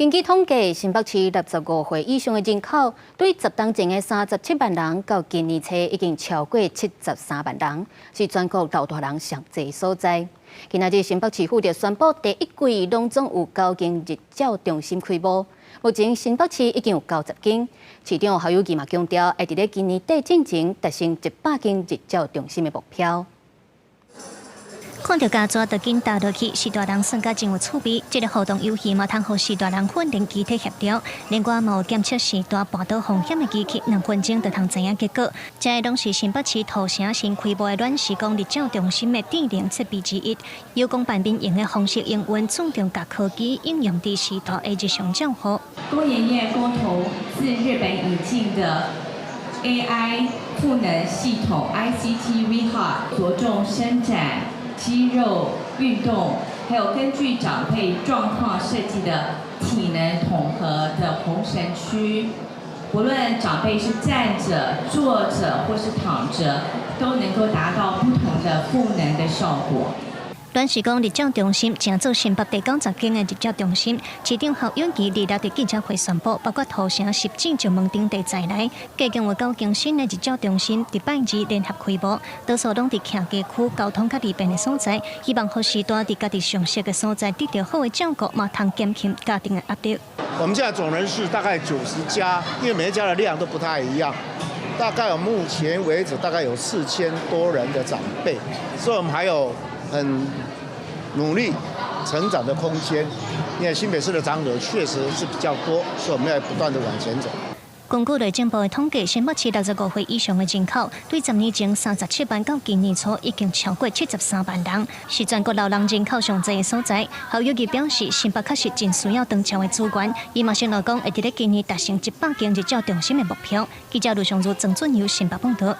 根據統計，新北市65歲以上的人口，對10冬前的37萬人，到今年初已經超過73萬人，是全國老大人上濟所在。今仔日新北市府就宣布，第一季攏總有九間日照中心開幕。目前新北市已經有90間。市長侯友宜嘛強調，會佇咧今年底進前達成100間日照中心的目標。看著膠紙就緊踏落去，序大人耍甲真有趣味。這個互動遊戲嘛，通予序大人訓練肢體協調。另外嘛有檢測序大跋倒風險的機器，2分鐘就通知影結果。這个攏是新北市土城新開幕的暖時光日照中心的智能設備之一。有講辦民營的方式營運，注重共科技應用佇序大的日常照護。工研院共同自日本引進的 AI 賦能系統 ICT Rehab，着重伸展肌肉運動，還有根據長輩狀況設計的體能統合的紅繩區，不論長輩是站着、坐着或是躺着，都能夠達到不同的賦能的效果。暖時光日照中心成做新北第90間的日照中心，市長侯友宜二六佇記者會宣布，包括土城、十指、石門等地在內，共計有九間新的日照中心，佇拜二聯合開幕，多數攏佇徛家區交通較利便的所在，希望予序大佇家己上適的所在得著好的照顧，嘛通減輕家庭的壓力。我們現在總人數大概90家，因為每一家的量都不太一樣，大概有目前為止大概有4000多人的長輩，所以我們還有很努力成長的空間，因為新北市的長者確實是比較多，所以我們要不斷的往前走。根據內政部的統計，新北市65歲以上的人口，對10年前37萬到今年初已經超過73萬人，是全國老人人口上濟的所在。侯友宜表示，新北確實真需要長照的資源，伊嘛承諾講會佇咧今年達成100間日照中心的目標。記者盧尚如、曾俊友新北報道。